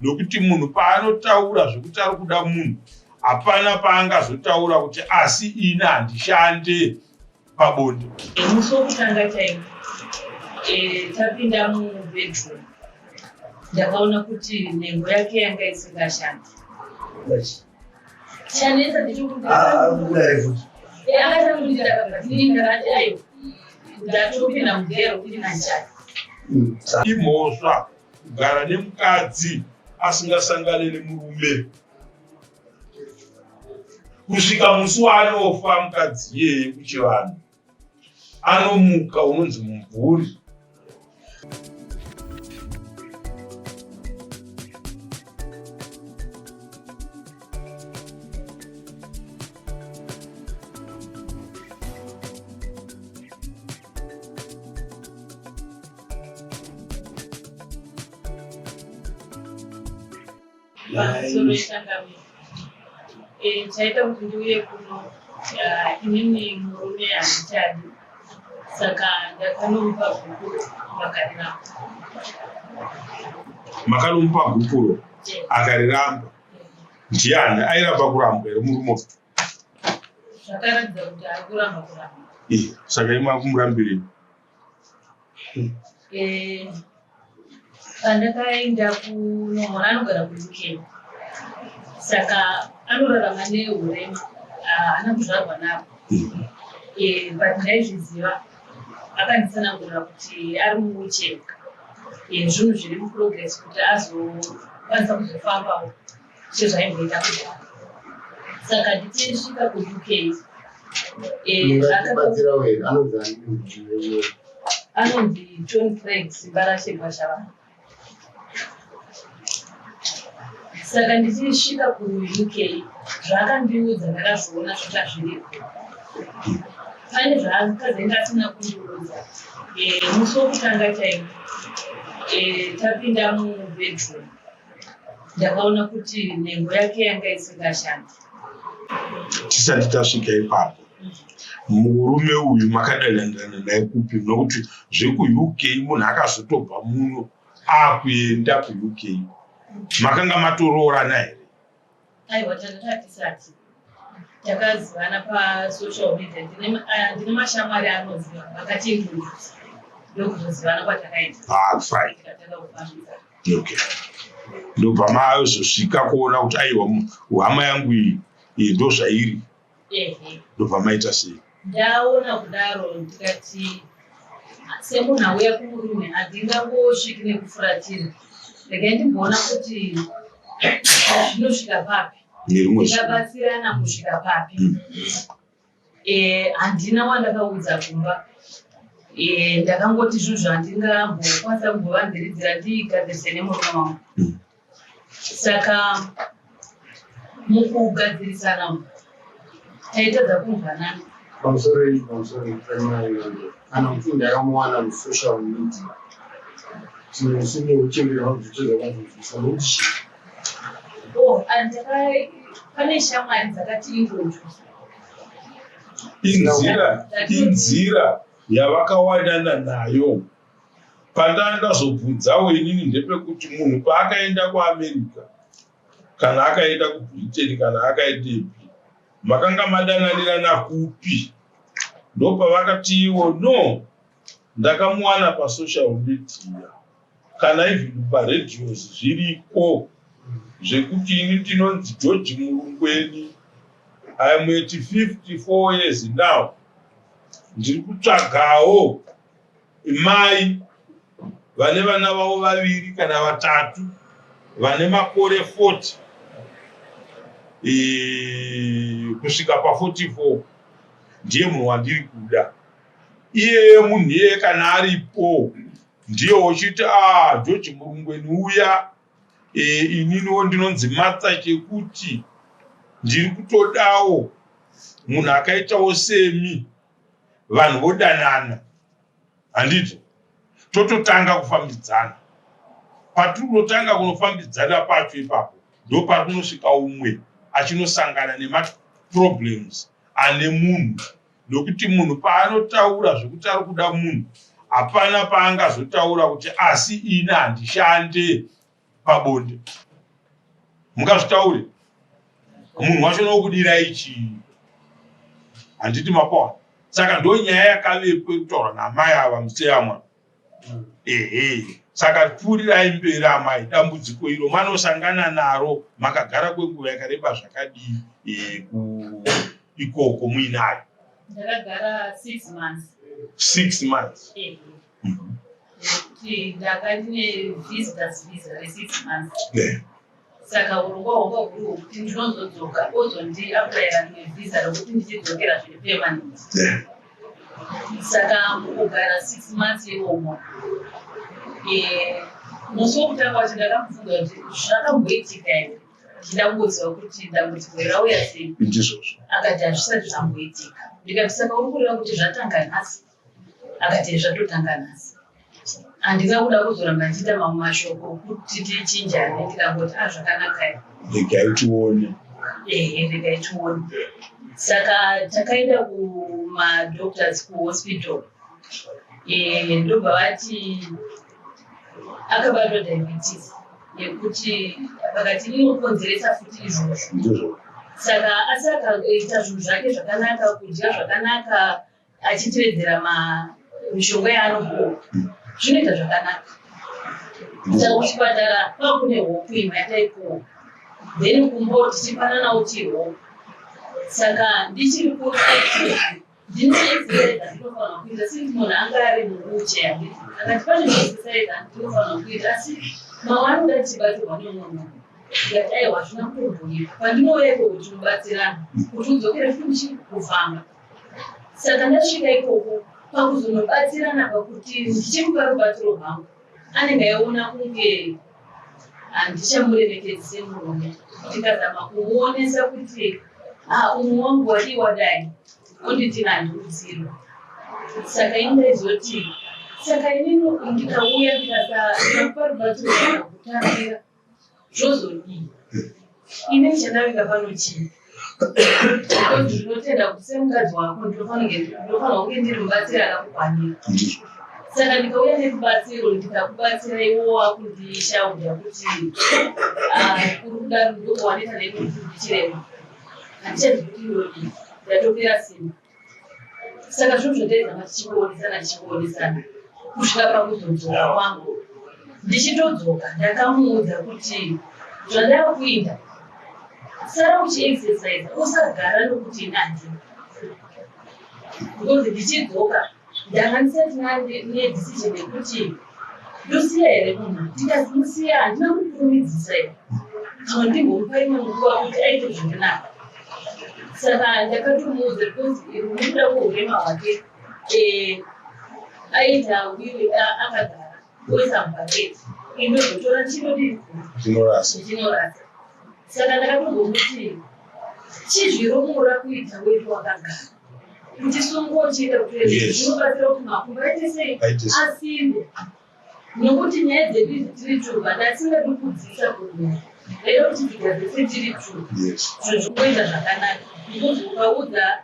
Nokuti munhu paanotaura zvekuti ari kuda munhu, hapana paangazotaura kuti asi ini handishande pabonde. Musi wokutanga chaiwo tapinda mubedroom ndakaona kuti nhengo yake yanga isingashandi. Chanetsa ndechekuti akatanga aiwa ndatopinda mugero kuti nandichati. Imhosva kugara nemukadzi asingasangane nemurume kusvika musi waanofa mukadzi iyeye. Kuchivanhu anomuka unonzi mumvuri. Pamusoro ichangamire, chaita kuti ndiuye kuno, inini murume handichadi, saka ndakanomupa gupuro vakariramba. Makanomupa gupuro akariramba? Ndiani airamba kurambwa here, murume? Zvakaratidza kuti ari kuramba kuramba. Saka imi makumurambirei? Pandakaenda kunomona, anogara kuUK, saka anorarama neurema, haana kuzvarwa navo, but ndaizviziva. Akanditsanangurira kuti ari muwheelchair, zvinhu zviri muprogress kuti azokwanisa kuzofambawo sezvaimboita kudhara. Saka ndichisvika kuUK Batsira we anonzi ani? Anonzi John Craig Simbarashe Gwashavana. Saka ndichisvika kuUK, zvaakandiudza ndakazviona zvanga zviripo. Pane zvaakazenge asina kundiudza. Musi wokutanga chaiwo tapinda mubedroom ndakaona kuti nhengo yake yanga isingashandi. Tisati tasvika ipapo, murume uyu makadananirana naye kupi? Nokuti zvekuUK, munhu akazotobva muno akuenda kuUK, makanga matoroorana here? Aiwa, tanga tisati. Takazivana pasocial media. Ndine mashamwari anoziva, vakatiintroduce, ndokuzozivana kwatakaita. Ah, fine. Tikatanga kufambisa. Okay, ndobva mazosvika kuona kuti aiwa, hama yangu iyi, iyi ndo zvairi? Ehe. Ndobva maita sei? Ndaona kudaro ndikati, semunhu auya kumurume, handingangosviki nekufuratira. Regai ndimboona kuti zvinosvika papi. Nerimwe zuva. Tikabatsirana kusvika papi. Handina wandakaudza kumba. Ndakangoti zvinhu zvandingambokwanisa kumbovanziridzira ndigadzirise nemurume wangu. Saka mukugadzirisana umu taitadza kunzwanana. Pamusoro panyaya iyoyo, kana kuti ndakamuwana musocial media, tinosine uchemberi hwakuzotedza kwanzwisisa nokuti chii? Oh, and pane shamwari dzakati introduce. Inzira yavakawanana nayo. Pandaa ndazobvunzawo inini ndepekuti munhu paakaenda kuAmerica kana akaenda kuBritain kana akaendepi, makanga madananirana kupi? Ndopavakatiwo no, ndakamuwana pasocial media kana even paradios zviriko zvekuti ini ndinonzi George Murungweni, I am at 54 years now, ndiri kutsvagawo mai vane vana vavo vaviri kana vatatu vane makore 40 kusvika pa44, ndiye munhu wandiri kuda iyeye. Munhu iyeye kana aripo, ndiye uchiti, a George Murungweni uya, ininiwo ndinonzi Matsa Chekuti, ndiri kutodawo munhu akaitawo semi, vanhu vodanana, handiti tototanga kufambidzana. Patiri kunotanga kunofambidzana pacho ipapo, ndo pari kunosvika umwe achinosangana nemaproblems ane munhu, nokuti munhu paanotaura zvekuti ari kuda munhu, hapana paangazotaura kuti asi ini handishande pabonde. Mungazvitaure munhu wacho nokudirai chii? Handiti mapaona? Saka ndo nyaya yakavepo yekutaura naamai ava museyamwa. Ehe, saka pfuurirai mberi amai, dambudziko iro manosangana naro makagara kwenguva yakareba zvakadii e, ku ikoko muinayo? Ndakagara 6 months. 6 months. Ehe. Nekuti ndanga ndine visitors visa re6 months. Yeah. Saka urongwa hwanga huri hwekuti ndinozodzoka ozondiapplyira rimwe visa rokuti ndichidzokera zviri permanent. Yeah. Saka mukugara 6 months imomo, musi wokutanga wacho ndakamubvunza kuti zvakamboitika here, ndichida kungoziva kuti dambudziko iri rauya sei. Ndizvozvo. Akati hazvisati zvamboitika. Ndikati saka uri kureva kuti zvatanga nhasi? Akati zvatotanga nhasi. Handina kuda kuzoramba ndichiita mamwe mashoko okuti tichinjane, ndikangoti a zvakanaka here. Regai tione. Ehe, regai tione. Saka takaenda kumadoctors kuhospital, ndobva vati akabatwa diabetes yekuti vakati inokonzeresa futi izvozvo. Ndizvo. Saka asi akaita zvinhu zvake zvakanaka, kudya zvakanaka, achitevedzera mishonga yaanopuwa, zvinoita zvakanaka. Saka kuchipatara kwakune hopu imwe yataipuwa, then kumbo tichipananawo tihopu. Saka ndichiri kuno ndine exercise andinofanira kuita, since munhu anga ari muwheelchair, akati pane exercise andinofanira kuita, asi mamwe anoda tichibatsirwa nemumwe munhu. Ndikati aiwa, hazvina kutombonyepa, pandinouya ikoko tinobatsirana kuti udzokere futi kufamba. Saka ndasvika ikoko pakuzonobatsirana, pakuti ndichimupa rubatsiro rwangu, anenge aiona kunge handichamuremekedzi semurume. Ndikazama kumuonesa kuti ah, umwe wangu wadii wadai, onditi handiudzirwa. Saka ini ndaizoti saka inini ndikauya ndikamupa rubatsiro rwangu kutambira zvozodii? Ini chandavinga pano chii? Because ndinotenda kuti semukadzi wako ndinofanirwa kunge ndiri mubatsiri akakukwanira. Ndizvo. Saka ndikauya nerubatsiro ndikakubatsira, iwo wakundishaudha kuti uri kuda ndokuwanita nekuti ndichirema, handichazi kuti ndodii, ndatopera simba. Saka zvinhu zvataizama tichingoonesana tichingoonesana kusvika pakuzodzoka kwangu. Ndichitodzoka ndakamuudza kuti zvandava kuita, sara uchiexercise, usagara nokuti ini handina, because ndichidzoka ndanga ndisati nedecision yekuti ndosiya here munhu. Ndikazimusiya handina kukurumidzisa here, kana ndimbomupa imwe nguva kuti aite zvirinaka. Saka ndakatomuudza because nekuda kweurema hwake aita wiri akagara, oisa mubhaketi, indozotora ndichinodii? Ndinorasa. Ndichinorasa. Saka ndakatombomuti chizviromura kuita wedu wakagara, kuti sungo uchienda kutoilet, zvinobatsira kuti makumbo aite sei? Aite sei? Asimbe. Nokuti nyaya dzedu idzi tiri two, but asingadi kudzisa kumunhu, ndaida kuti tigadzise tiri two, zvinhu zvingoita zvakanaka, because ukaudza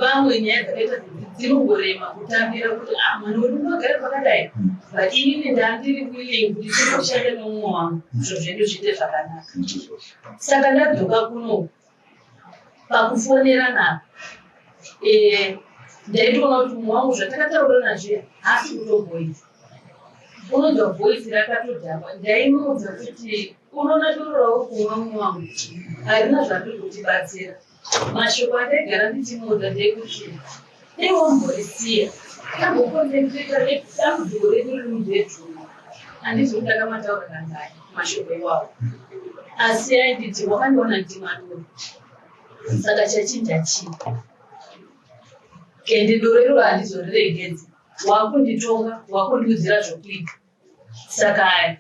vamwe nyaya dzakaita sedzi dzinongorema kutambira kuti ah, mwana wedu unogara pakadai, but inini ndandiri willing kuti tingoshanda nemumwe wangu, zvinhu zvedu zviite zvakanaka. Ndizvozvo. Saka ndadzoka kuno, pakufonerana ndaitoona kuti mumwe wangu zvatakataurirana zviya haasi kutomboita. Unonzwa voice rakatodhakwa. Ndaimuudza kuti unoona doro rauri kumwa mumwe wangu harina zvariri kutibatsira. Mashoko andaigara ndichimuudza ndeyekuti dai wamborisiya, tamboconcentrata nedambudziko redu riri mubedroom. Handizi kuti ndakamataura kangani mashoko iwawo, asi ainditi wakandiona ndichimwa doro, saka chachinja chii? Ende doro iroro handizoriregedzi, wakunditonga, wakundiudzira zvokuita. Saka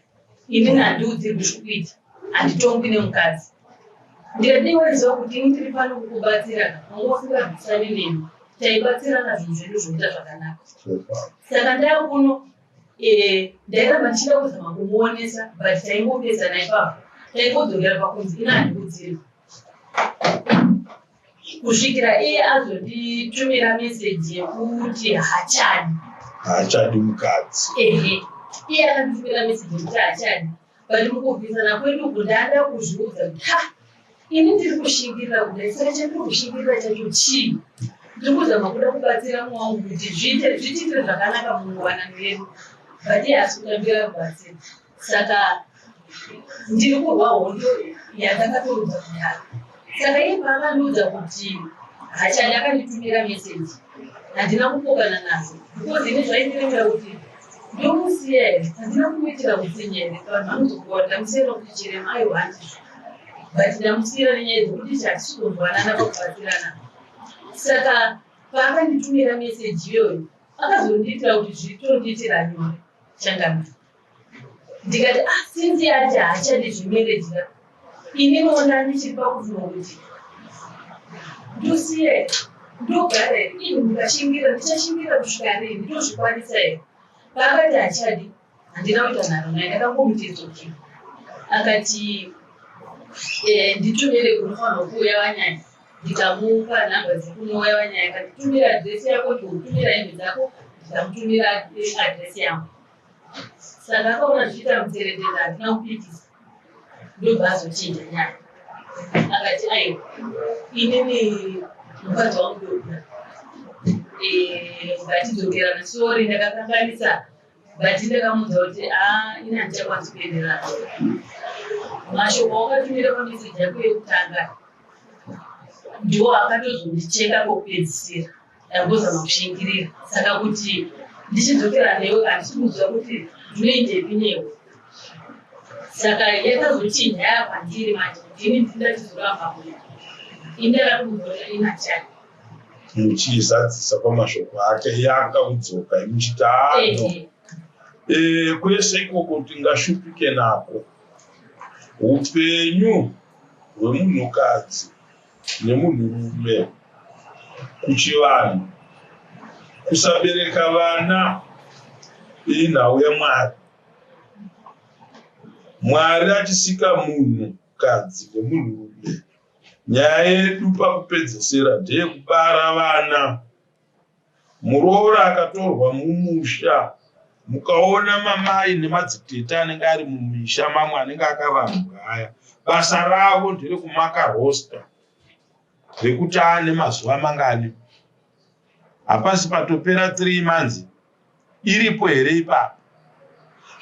inini handiudzirwi zvokuita, handitongwi nemukadzi. Ndikati dai waiziva kuti ini ndiri pano kukubatsira, wanga usingarwisani neni, taibatsirana zvinhu zvedu zvoita zvakanaka. Saka ndava kuno, ndairamba ndichida kuzama kumuonesa, but taingopesana ipapo, taingodzokera pakunzi ini handiudzirwi, kusvikira iye azonditumira meseji yekuti haachadi. Haachadi mukadzi. Ehe, iye akanditumira meseji yekuti haachadi. But mukurwisana kwedu uku ndada kuzviudza kuti ha ini ndiri kushingirira kudai saka chandiri kushingirira chacho chii? Ndiri kuzama kuda kubatsira mumwe wangu kuti zviite zvitiitire zvakanaka muwanano yedu but iye haasi kutambira rubatsiro. Saka ndiri kurwa hondo yandakatoudza kudhara. Saka iye paakandiudza kuti hachadi akanditumira meseji handina kupokana nazvo because ini zvaindiremera kuti ndomusiya here handina kumuitira utsinye here vanhu vanozokuwa ndamusiyira kuti chirema aiwa handizvo but ndamusiyira nenyaya dzekuti hatisi kunzwanana pakubatsirana saka paakanditumira meseji iyoyo akazondiitira kuti zvitondiitira nyore changamire ndikati ah since ati haachadi zvemarriage ka ini noona ndichiri pakufunga kuti ndosiya here ndogara here ini ndikashingira ndichashingira kusvika rini ndozvikwanisa here paakati hachadi handina kuita nharo naye ndakangomuti it's okay akati eh, nditumire kunofanirwa kuuya vanyanya ndikamupa nhamba dzekunouya vanyaya akati tumira adresi yako ndikutumira hembe dzako ndikamutumira adresi yangu Saka akaona zvichiita muteretera handina kupikisa ndobva azochinja nyaya akati aiwa inini mukadzi wangu ndokuda ngatidzokerana sorry ndakakanganisa but ndakamuudza kuti a ah, ini handichakwanisi kuenderana mashoko awakatumira pameseji yako yekutanga ndiwo akatozondicheka kokupedzisira ndambozama kushingirira saka kuti ndichidzokera newe handisi kuziva kuti ndinoendepi newe saka yakazochinja yava kwandiri manje kuti ini ndini ndachizoramba kuya ini ndakakuzorera inachani muchizadzisa pamashoko ake yakuda kudzoka imuchiti ano eh, kwese ikoko tingashupike nako upenyu hwemunhukadzi nemunhurume kuchivanhu kusabereka vana inhau yamwari mwari achisika munhukadzi nemunhurume nyaya yedu pakupedzesera ndeyekubara vana Muroora akatorwa mumusha mukaona mamai nemadzitete anenge ari mumisha mamwe anenge akavambwa aya basa ravo nderekumaka roster rekuti aane mazuva mangani hapasi patopera 3 months iripo here ipapo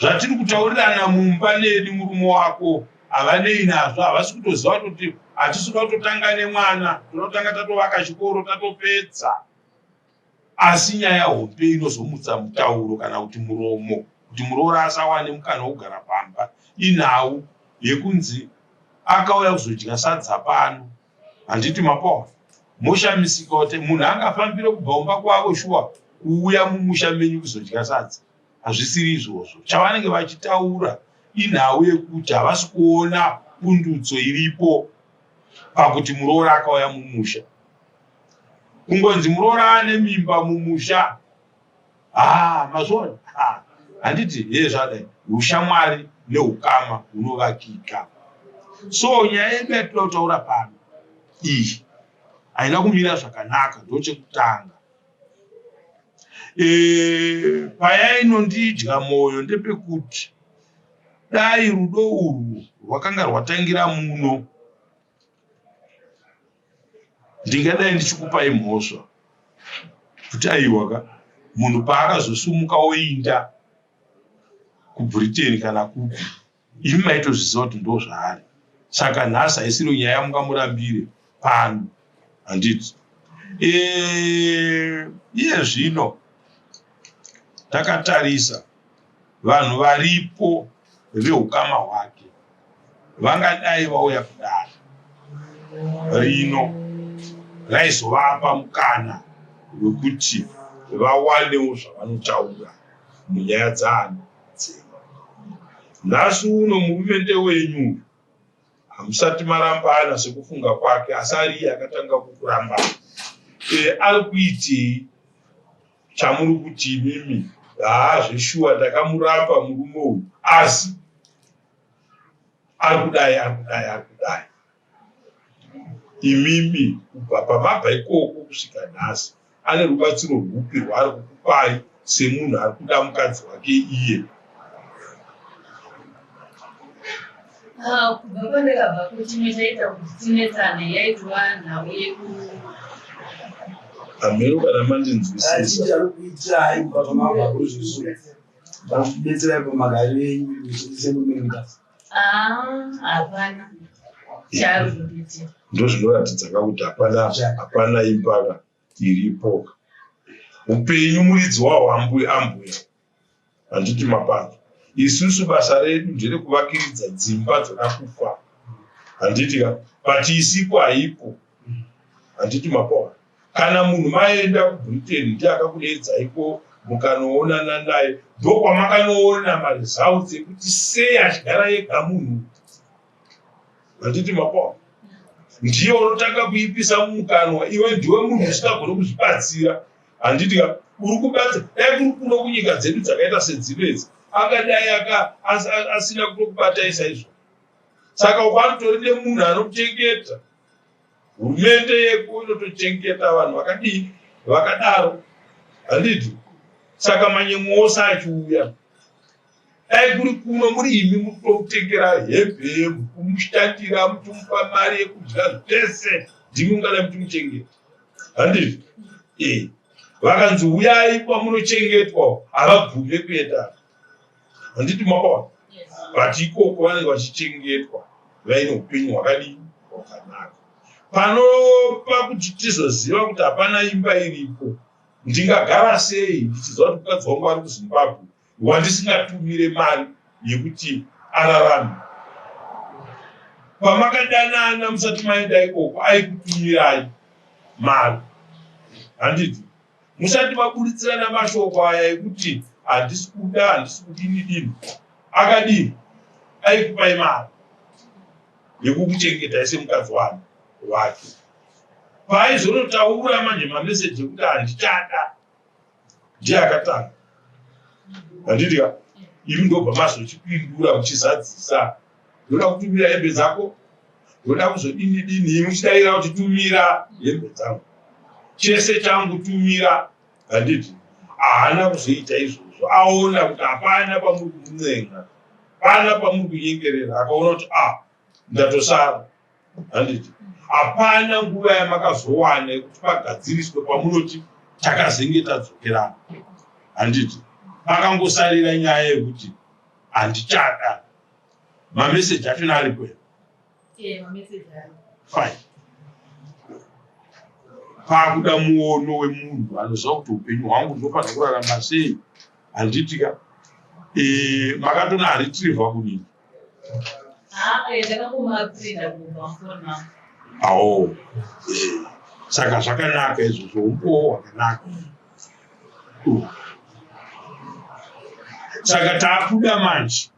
zvatiri kutaurirana mumba neni murume wako havanei nazvo havasi kutoziva kuti hatisi kuda kutotanga nemwana tinotanga tatovaka chikoro tatopedza asi nyaya hombe inozomutsa mutauro kana kuti muromo kuti muroora asawane mukana wekugara pamba inhau yekunzi akauya kuzodya sadza pano Handiti mapowa moshamisika kuti munhu angafambire kubva kumba kwavo shuwa kuuya mumusha menyu kuzodya sadza hazvisiri izvozvo chavanenge vachitaura inhau yekuti havasi kuona pundutso iripo pakuti muroora akauya mumusha kungonzi muroora ane mimba mumusha Ah, mazviona? Ah, handiti hee zvadai ushamwari neukama hunovakika. So nyaya yedu yatinoda kutaura pano iyi haina kumira zvakanaka, ndochekutanga. E, paya inondidya mwoyo ndepekuti dai rudo urwu rwakanga rwatangira muno ndingadai ndichikupai mhosva kuti aiwa ka munhu paakazosumuka oinda kubritain kana kupi imi maitozviziva kuti ndo zvaari saka nhasi haisiro nyaya yamungamurambire pano handiti e, iye zvino takatarisa vanhu varipo veukama hwake vangadai vauya kudare rino raizovapa mukana wekuti vawanewo zvavanotaura munyaya dzaani dzenyu. Nhasi uno murume ndewenyu uyu hamusati marambana sekufunga kwake asi ari iye akatanga kukurambana. E, ari kuitei? Chamuri kuti imimi haa zveshuwa ndakamuramba murume uyu asi ari kudai ari kudai ari kudai imimi kubva pamabva ikoko kusvika nhasi ane rubatsiro rwupi rwaari kukupai semunhu ari kuda mukadzi wake iye? Ah, kubva pandakabva kuchimwe chaita kuti tinetsane yaitwa nhau yeku Hameno kana mandinzwisisa. Achiri kuitai kubva pamabva kuzvisu. Varikubetserai pamagariro enyu muchiise mukadzi. Ah, hapana chaari kundiitira. Ndozvinoratidza ka kuti hapana hapana imba ka iripo. Upenyu muridzi wahwo ambuya ambuya. Handiti mapanzwa. Isusu basa redu nderekuvakiridza dzimba dzoda kufa. Handiti ka? But isipo haipo. Handiti mapaona. Kana munhu maenda kuBritain ndiye akakudeedzaiko mukanoonana naye ndokwamakanoona maresults ekuti sei achigara ega munhu. Handiti mapaona. Ndiye unotanga kuipisa mumukanwa iwe ndiwe munhu usingagone kuzvibatsira. Handiti ka uri kubatsa dai kuri kuno kunyika dzedu dzakaita sedzino idzi angadai aka asina kutokubatai saizvo. Saka uko anotori nemunhu anokuchengeta. Hurumende yeko inotochengeta vanhu vakadii vakadaro. Handiti saka manyemwe ose achiuya dai kuri kuno muri imi mukutomutengera hembe mukumushandira muchimupa mari yekudya zvese ndimi mungadai muchimuchengeta. Handiti eh vakanzi huyai kwamunochengetwa havabvume kuenda. Handiti makaona? But ikoko vanenge vachichengetwa vaine upenyu hwakadii hwakanaka. Panopa kuti tizoziva kuti hapana imba iripo ndingagara sei ndichiziva kuti mukadzi wangu ari kuZimbabwe wandisingatumire mari yekuti ararame. Pamakadanana musati maenda ikoko aikutumirai mari handiti? Musati maburitsirana mashoko aya ekuti handisi kuda handisi kudini dini akadini aikupai mari yekukuchengetai semukadzi wani wake. Paaizonotaura manje mameseji ekuti handichada ndiye akatanga handiti ka imi ndobva mazochipindura muchizadzisa ndoda kutumira hembe dzako ndoda kuzodini dini imi muchidaira kuti tumira hembe dzangu chese changu tumira handiti haana kuzoita izvozvo aona kuti hapana pamuri kumunyenga pana pamuri kunyengerera akaona kuti ah ndatosara Handiti hapana nguva yamakazowana yekuti pagadziriswe pamunoti takazenge tadzokerana. Handiti pakangosarira nyaya yekuti handichada. Mameseji achona aripo here? Eh, mameseji aripo. Fine. Pakuda muono wemunhu anoziva kuti upenyu hwangu ndinofanira kurarama sei. Handiti ka? Eh, makatona retriever kudini? Awo saka zvakanaka izvozvo umbowo hwakanaka. Saka takuda manje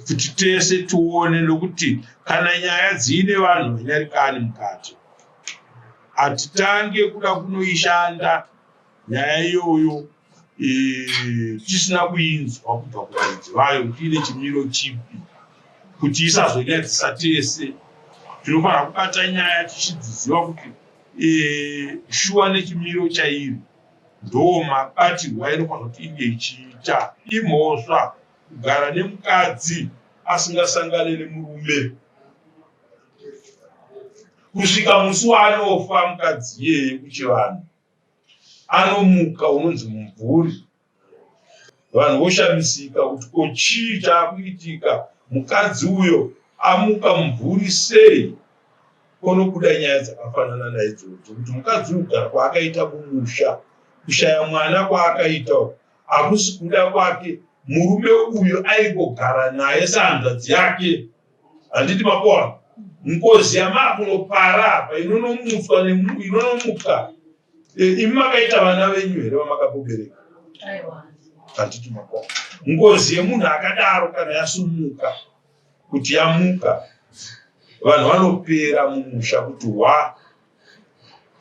kuti tese tione nokuti kana nyaya dziine vanhu vanyarikani mukati hatitange kuda kunoishanda nyaya iyoyo e, tisina kuinzwa kubva kuvaridzi vayo kuti ine chimiro chipi kuti isazonyadzisa tese tinofanira kubata nyaya tichidziziva kuti e, shuwa nechimiro chairi ndo mabatirwo ainofanira kuti inge ichiita imhosva kugara nemukadzi asingasangane nemurume kusvika musi waanofa mukadzi iyeye kuchivanhu Anomuka unonzi mumvuri. Vanhu voshamisika kuti ko chii chaakuitika mukadzi uyo amuka mumvuri sei? Ponobuda nyaya dzakafanana naidzodzo kuti mukadzi uyu kugara kwaakaita kumusha, kushaya mwana kwaakaita uku hakusi kuda kwake. Murume uyu aingogara naye sehanzvadzi yake. Handiti mapona? Ngozi yamakunopara apa inonomutswa inonomuka. E, imi makaita vana venyu here vamakabobereka? Handiti mapona? Ngozi yemunhu akadaro kana yasumuka kuti yamuka vanhu vanopera mumusha kuti hwa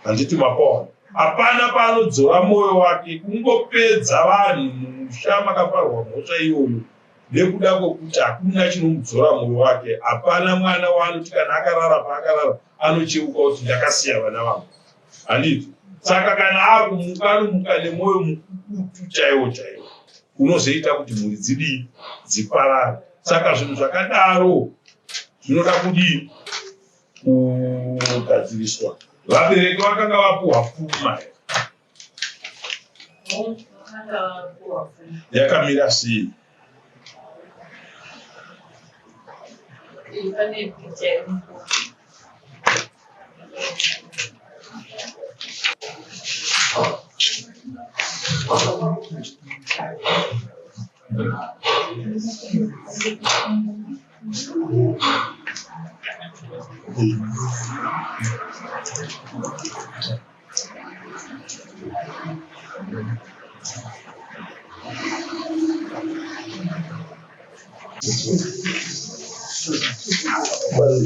Handiti mapaona? Hapana paanodzora moyo wake kungopedza vanhu mumusha makaparwa mhosva iyoyo nekuda kwekuti hakuna chinomudzora moyo wake. Hapana mwana waanoti kana akarara paakarara anocheuka kuti ndakasiya vana vangu. Handiti? Saka kana akumuka anomuka nemwoyo mukukutu chaiwo chaiwo unozoita kuti mhuri dzidii dziparare. Saka zvinhu zvakadaro Zvinoda kudii kugadziriswa. Vabereki vakanga vapuhwa pfuma yakamira sei?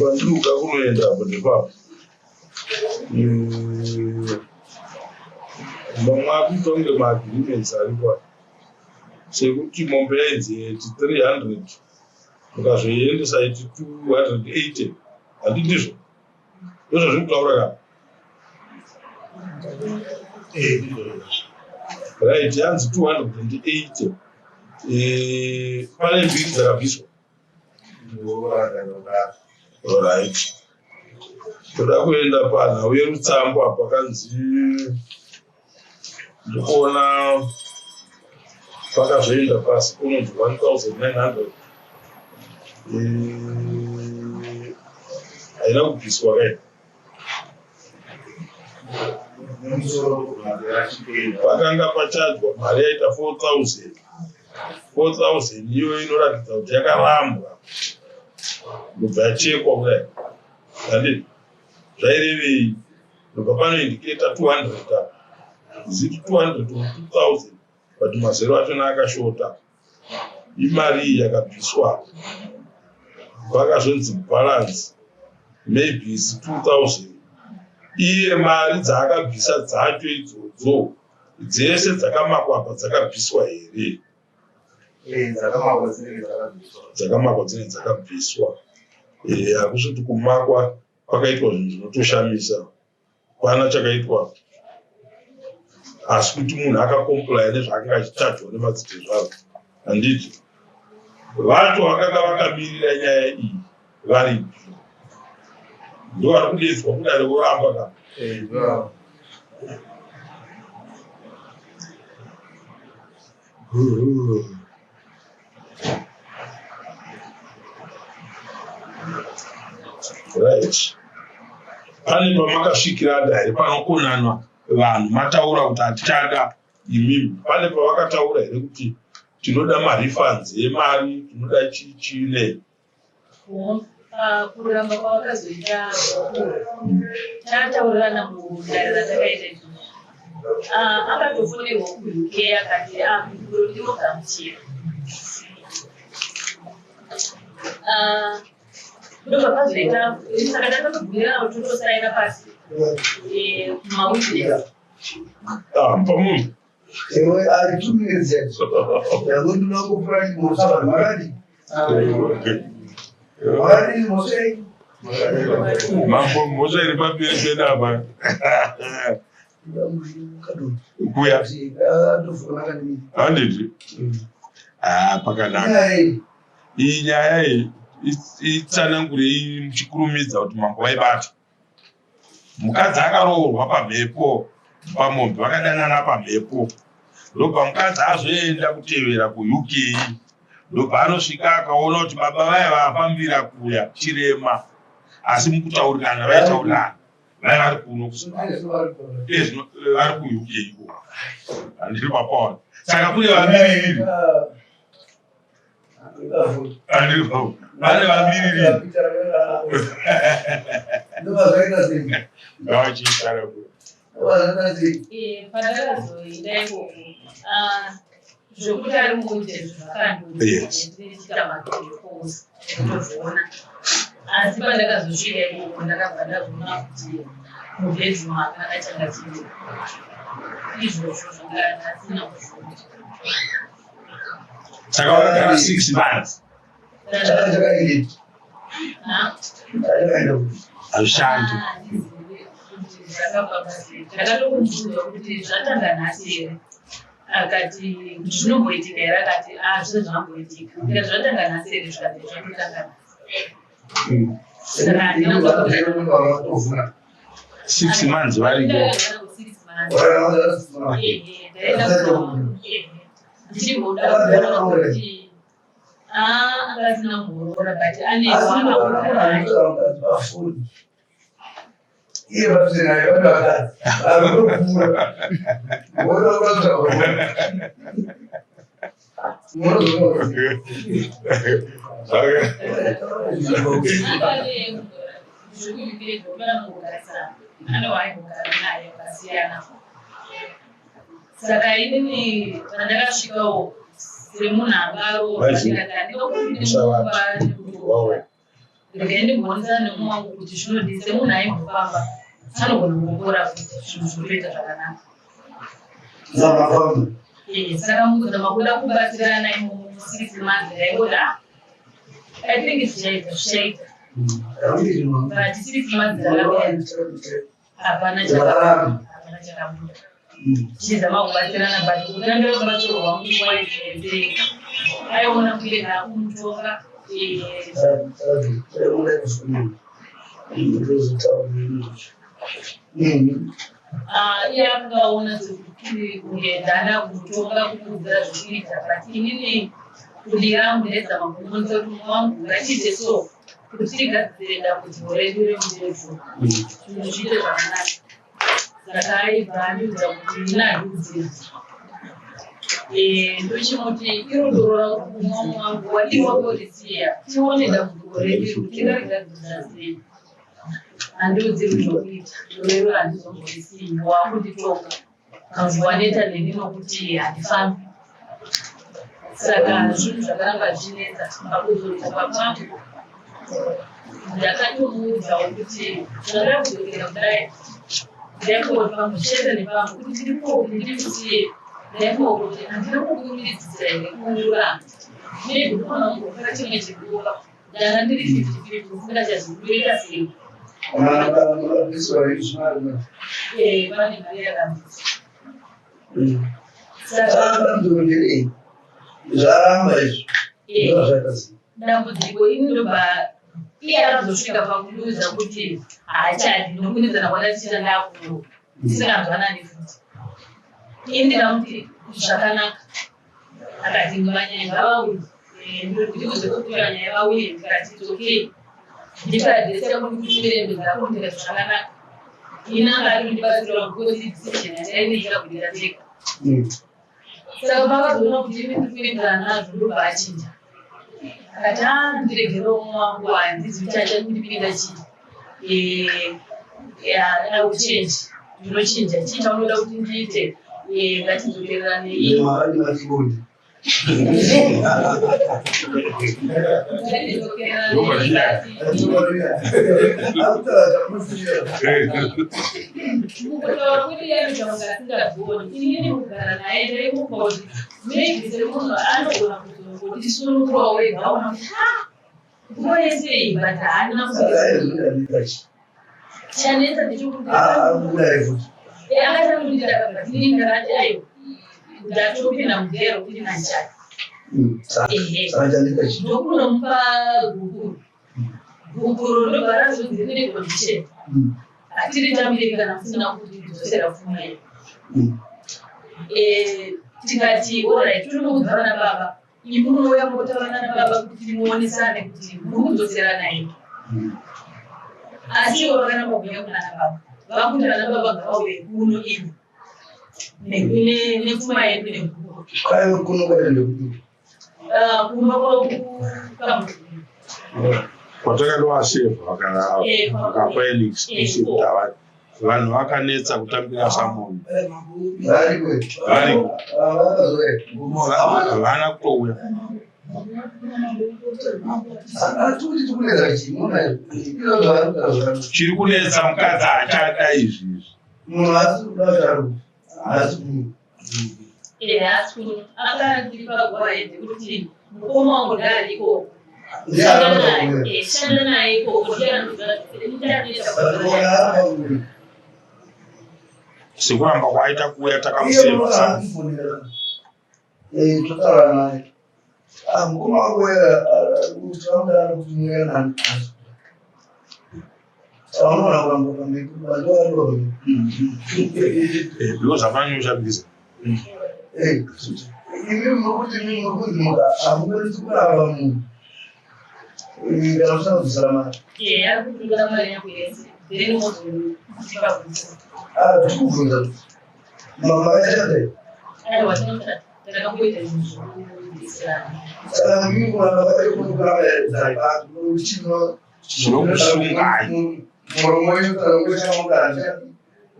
Pandiruka kunoenda apo ndepapo. Mamwe akuita kunge maagreements aripo aya. Sekuti mombe yainzi 300 ukazoiendesa iti 280 handi ndizvo ndozvazviri kutaura ka right yanzi 280 eh, pane mbiri dzakabviswa right toda kuenda panhau yerutsambo apa kanzi ndikuona pakazoenda pasi kunonzi 1900 eh, haina kubviswa kai pakanga pachajwa mari yaita 4000 4000 iyo inoratidza kuti yakarambwa ndobva yachekwa kudai andii zvairevei ndobva panoindiketa 200 apa ziti 200 or 2000 but mazero achona akashota imari iyi yakabviswa pakazonzi balance maybe is 2000 iye mari dzaakabvisa dzacho idzodzo dzese dzakamakwa apa dzakabviswa here Eh, dzakamakwa dzinenge dzakabviswa dzakamakwa dzinenge dzakabviswa eh, hakusi kuti kumakwa kwakaitwa zvinhu zvinotoshamisa kwana chakaitwa asi kuti munhu akakomplaya nezvaakanga achichajwa nemadzitezvaro handiti vacho vakanga vakamirira nyaya iyi varipi ndo vari kudedzwa kudare voramba ka eh, Right. Pane pamakasvikirana here panokonanwa vanhu mataura kuti hatichada imimi pane pavakataura here kuti tinoda marefunds emari tinoda chii chii nei Kuramba kwavakazoita tataurirana mudare ratakaita izvozvo ah, akatofonerwa kuUK akati ah, mhinduro ndinogamuchira ah, ndobva pazoita saka takatobvumirana kuti totosaina pasi eh, kumawitness pamunhu Iwe ari 2 minutes yet. Yakundoda kupura mhosva vanhu vakadi. Vakadi mhosva iyi. Mambo mhosva iri pamberi pedu apa. Kuya. Handiti. Ah, pakanaka. Iyi nyaya iyi itsanangurei muchikurumidza kuti mambo vaibata. Mukadzi akaroorwa pamhepo pamombe vakadanana pamhepo ndobva mukadzi azoenda kutevera kuUK ndobva anosvika akaona kuti baba vaya vafambira kuya chirema asi mukutaurirana vaitaurirana vaya vari kuno kuzimbabwe vari kuUK iko handiri papaona saka kune vamiririri vane vamiririri ngavachiitara Pandakazoenda ikoko zvekuti ari mukuite zvakandiita makosi kutozviona asi pandakazosvika ikoko ndakabva ndazoona kuti mubedroom hakana changa chiri izvozvo zvanga ndasina kuzviona Saka wakagara 6 months. Hazvishandi. Ndakatomubuza kuti zvatanga nhasi here akati zvinomboitika here akati ah zvisati zvamboitika ndikati zvatanga nhasi here zvikati zvatotanga nhasi. 6 months variko. Ndichimboda kuona kuti anga asina kuroora, but ane waakagara naye. Iye vatinaye vanhu vakadzi varikupfuura voda. Anga ane zvekuUK, vanongogarisana, ane waaigogara naye vakasiyana. Saka inini pandakasvikawo semunhu anga aroorwa, ndikati handingakuti Wawe. Regai ndimboonesa nemumwe wangu kuti zvinodii. Semunhu aimbofamba, anogona kungopora futi, zvinhu zvotoita zvakanaka. Saka mukuzama kuda kubatsirana imomo mu6 months, ndaingoti, "Ah, I think zvichaita, zvichaita." But 6 months dzakapera, hapana hapana chakabuda. Tichizama kubatsirana, but kutambira rubatsiro rwangu kwaizvese aiona kunge ndakumutonga. Iye akangaona sekuti kunge ndada kumutonga, kumuudzira zvekuita, but inini kundi rangu ndaizama kumuonesa kuti mumwe wangu ngachiite so kuti tigadzire dambudziko redu remurefu, zvinhu zviite zvakanaka. Saka aibva andiudza kuti ini handiudziri. Ndochimuti iro doro rangu, mumwe wangu wadii wakorisiya, tione dambudziko redu iri kuti tingarigadzirisa sei. Handiudziri zvokuita, doro iro handizomborisiyi, wakunditonga kanzi waneta neni nokuti handifambi. Saka zvinhu zvakaramba zvichinetsa. Pakuzodzoka kwangu ndakatomuudzawo kuti zvandava kudzokera kudai, ndaifungoti pamwe chete nepamwe kuti ndiripo kuti ndimusiye. Ndaifunga kuti handina kukurumidzisa here kuramba, maybe ndinoona kungofara chimwe chiguva. Ndanga ndiri 50-50, ndisingachazivi kutoita sei. Pane mari yakabviswa, saka Zvaramba izvi. Dambudziko ini ndobva iye akazosvika pakundiudza kuti haachadi nokunetsana kwandatichita, ndakuro tisinganzwanani futi. Ini ndikamuti zvakanaka, akati manyaya ngavauye, ndikuze kutura nyaya, vauye. Ndikati it's okay, ndipe address yako ndikutumire hembe dzako. Ndikati zvakanaka. Ini anga ari kundibatsira because decision yatainenge kuita tega. Saka pakazoona kuti ini ndiri kuenderana nazvo, ndobva achinja, akati, "A, ndiregerewo mumwe wangu, handizi kuti achandipinda chii. I will change, ndinochinja. Chii chaunoda kuti ndiite? Ngatidzokereranei, ngatidzokereranei." Mukutaura kwedu yanoita kunge asingazvioni. Inini kugara naye ndaimupa kuti maybe semunhu anogona kuzongotisunungurawo wega, aona kuti ha, nguva yese iyi, but haana. Chanetsa ndechekuti akatangundira, but inini ndakati aiwa, ndatopinda mugero kuti nanjani. Ehe, ndokunomupa gupuro. Gupuro ndobva razonzi rine condition, hatiri tambiri kana musina kutidzosera pfuma yedu. Tikati alright, tonoudza vana baba. Imi munouya motaura nana baba kuti muonesane kuti muri kudzoserana here. Asi ivo vakaramba kuuya kunana baba, vakuti vana baba ngavauye kuno ivo nepfuma yedu negupuro. Kuno kwaita ndekuti? Kumba kwavo kukamuzvini. Kwatakatoasevha vakapa an excuse yekuti vanhu vakanetsa kutambira summon. Variko? Variko. Havana kutouya. Atikuti tikunetsa chii? Chiri kunetsa, mukadzi haachada izvi izvi. Munhu asi kuda charo haasi kuno. Haasi kuno. Akandipa go-ahead kuti mukoma wangu ndaari ikoko, shanda naye ikoko, ndiye anoziva zvese. Sekuramba kwaita kuuya, takamusevha summon. Totaura naye mukoma wako, tinoda kutumira nani. Unoona kuramba pamberi vanhu vari Ndiko zvamanyoshandisa. Imi muri kuti imi muri kunzi muka hamukwanisi kuramba munhu kana usina kudzosera mari. Eya, ari kutora mari yangu yese. Then mozotipa kuti. Ah, tikubvunza makachata here? Aiwa, tinochata. Takamboita zvinhu zvokubetserana. Saka mimi kuramba kwacho kunokuramba here? Tinokusungai. Muromo wenyu kana muchamuka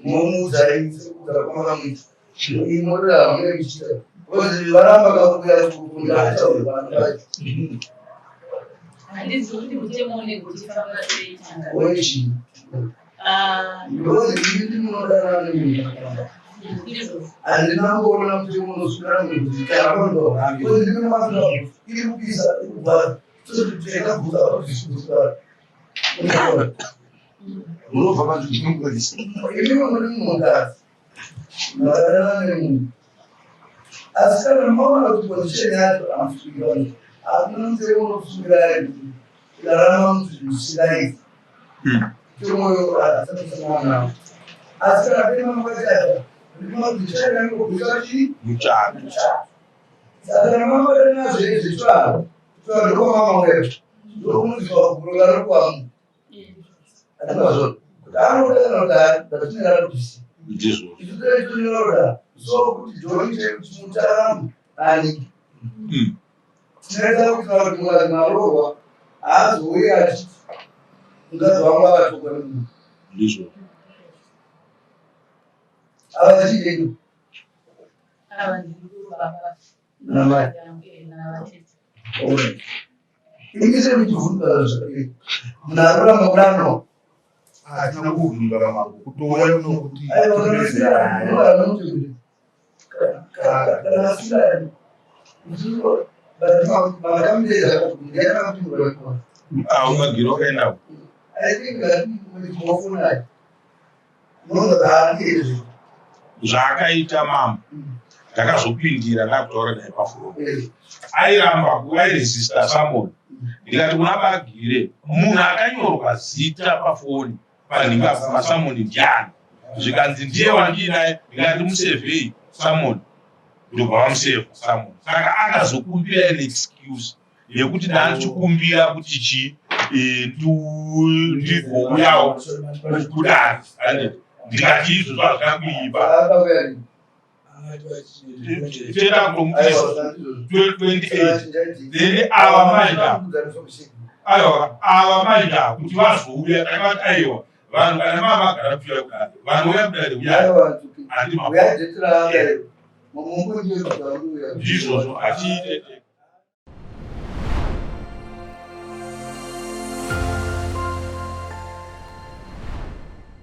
momuudzai sekuudza kwamakamuita. Imorera hamunenge muchiita. Because varamba kakuuya kundataura vanhu vacho. Handizivi kuti mutemo unenge uchifamba sei changa. Wechi. Ah, Because imi ndimunodanana nemunhu akaramba. Ndizvo. Handina kuona mutemo unosungana munhu kuti kana panoda. Because ndimi mafira iri kupisa iri kubvara. Toteka bvunza. Munobva vanhu ndinokuratidza. Imi muri munhukadzi makadanana nemunhu, asi kana maona kuti condition yacho hamusungirani, hakuna mutemo unokusungirai kuti rarama muzvisingaiti. Mutemo hatisati nawo, asi kana pema makachata ndimabvishainangobvisa chii? Muchato. Saka kana mabatana zvezvechivaro, chivaro ndokwamama wepo, ndokunzi vakuru vari kwamu andimazvona kuti anoda kana kuti ndatinenge ratobvisa. Ndizvo. Isu taitonyora so kuti joni chekuti mucharambo ani tinoita kuti vanhu mukati marohwa haazouyi achiti mukadzi wangu akatokwa nemunhu. Ndizvo. Avachidei? Ava ndiri baba. Namai. Navatete. Imi semuchivhunduka zvakadii munhu arurama kudano? Hatina kuvhunduka mambo, kutouya kuno kuti Aiwa, tipedzerane. Kana asingadi makamudedza. Avo magiro akaenda. I think that munofunai munonga. Zvaakaita mambo, ndakazopindira ndakutaura naye pafoni. Airamba, airesista summon. Ndikati kuna Bagire, munhu akanyorwa zita pafoni panhinga pasummon ndiani? Zvikanzi ndiye wandiinaye. Ndikati musevhei summon, ndobva vamusevha summon. Saka akazokumbira an excuse yekuti ndandichikumbira kuti chi ndigouyawo kudare. Handiti? Ndikati izvozvo hazvina kuipa, toenda kutomubvisa 28. Then ava manja, aiwa, ava manja kuti vazouya, takavati aiwa, vanhu kana mavagara kuuya kudare, vanouya kudare uyai. Handi? Ndizvozvo, hatiite.